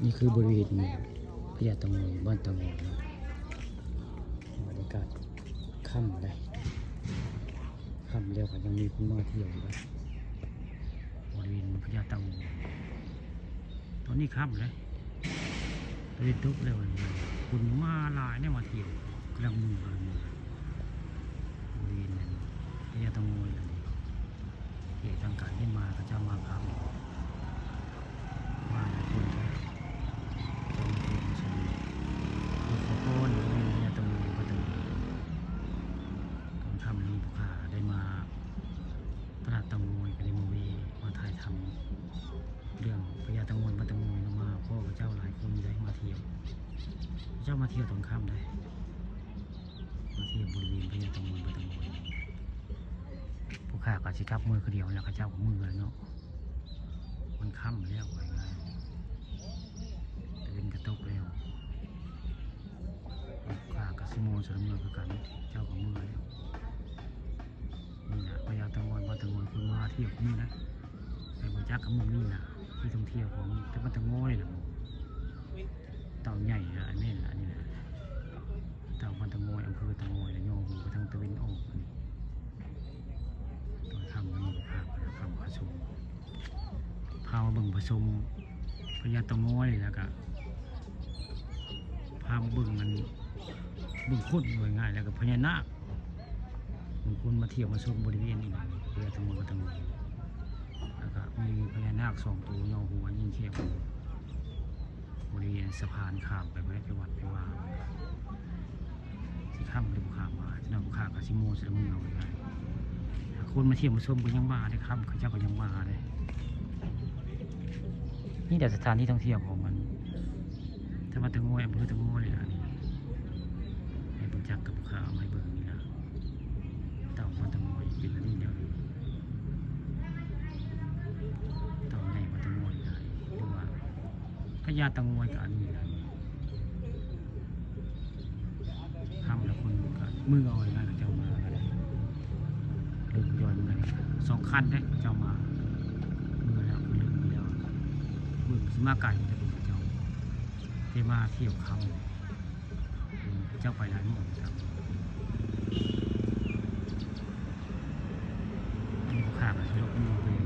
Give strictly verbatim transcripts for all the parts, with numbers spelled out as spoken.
นี่คือบริเวณพญาเต่างอย บ้านเต่างอยเนาะ บรรยากาศค่ำเลย ค่ำแล้วก็ยังมีคนมาเที่ยวอยู่นะ บริเวณพญาเต่างอย ตอนนี้ค่ำเลย ตะเวนตกแล้ว คนมาหลายเนี่ยมาเที่ยว กำลังมือ กำลังมือ บริเวณนั้นพญาเต่างอยอันนี้ เขตทางการเมียนมาเขาเจ้ามาพัก มาหลายคนเลย เจ้าหน้าที่มาชม ขอพร บริเวณพญาเต่างอย พระเต่างอย ตอนค่ำนี้พวกข้าได้มาตลาดเต่างอย ก็ได้มาแวะ มาถ่ายทำเรื่องพญาเต่างอย พระเต่างอย มา มาพ้อกับเจ้าหลายคนได้มาเที่ยว เจ้ามาเที่ยวตอนค่ำได้ มาเที่ยวบริเวณพญาเต่างอย พระเต่างอย พวกข้าก็สิกลับมือคือเดียวแล้ว เขาเจ้าก็มือแล้วเนาะ มันค่ำแล้ว ว่าง่ายๆ ตะเวนก็ตกแล้ว พวกข้าก็สิโมนสำเมือคือกัน เจ้าก็มือแล้ว นี่แหละพญาเต่างอย บ้านเต่างอย คนมาเที่ยวนี่นะ ไปบ่จักกับหมู่นี่นะ ที่ท่องเที่ยวของแต่บ้านเต่างอยนะ เต่าใหญ่ละ อันนี้ละ อันนี้ละ เต่าบ้านเต่างอย อำเภอเต่างอย และย่อหูไปทางตะเวนออก อันนี้ ตอนค่ำมันมีพาไปทำผสม พามาเบิ่งผสมพญาเต่างอย แล้วก็ พามาเบิ่งมัน เบิ่งคน ว่าง่ายๆ แล้วก็พญานาค บางคนมาเที่ยวมาชมบริเวณนี้นะ พญาเต่างอย เต่าง แล้วก็มีพญานาคสองตัว ย่อหัวยิงแข้ง บริเวณสะพานข้ามไปบ่ได้ ไปวัดไปวา สิค่ำหรือบ่ค่ำว่า เจ้าหน้าที่ข้าก็สิโมนสำเมือไว้ให้ คนมาเที่ยวมาชมก็ยังมาได้ ค่ำเขาเจ้าก็ยังมาได้ นี่แหละสถานที่ท่องเที่ยวของมัน แต่บ้านเต่างอย อำเภอเต่างอยนี่ล่ะนี่ ให้รู้จักกับข้า เอามาให้เบิ่งนี่ล่ะ เต่าบ้านเต่างอยเป็นอันนี้แล้วนี่ เต่าใหญ่บ้านเต่างอยนี่ล่ะ หรือว่าพญาเต่างอยก็อันนี้ล่ะนี่ ค่ำแล้วคนก็มือเอาง่ายๆ เขาเจ้ามาก็ได้ เริ่มย่อยมือเลย สองคันเด้เขาเจ้ามา มือแล้วก็เริ่มมือแล้ว เบิ่งสิมาไกลแต่เบิ่งเขาเจ้า ที่มาเที่ยวค่ำ เจ้าไปหลายหม่องครับ อันนี้ก็ข้าก็สิลบมือไปเลย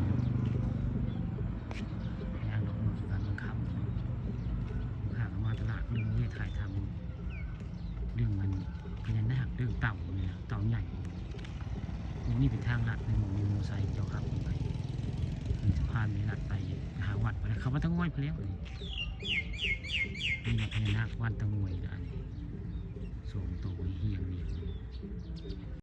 ย่างลบมือคือกัน มันค่ำ ข้าก็มาตลาด เรื่องนี้ถ่ายทำ เรื่องมันพญานาค เรื่องเต่านี่นะ เต่าใหญ่ นี่เป็นทางลัดในหมู่มีมอไซค์เจ้าขับไป มีสะพานมีลัดไปหาวัดไปแล้ว เขามาทั้งง่อยไปแล้วนี่ นี่นะพญานาคบ้านเต่างอยนะ อันนี้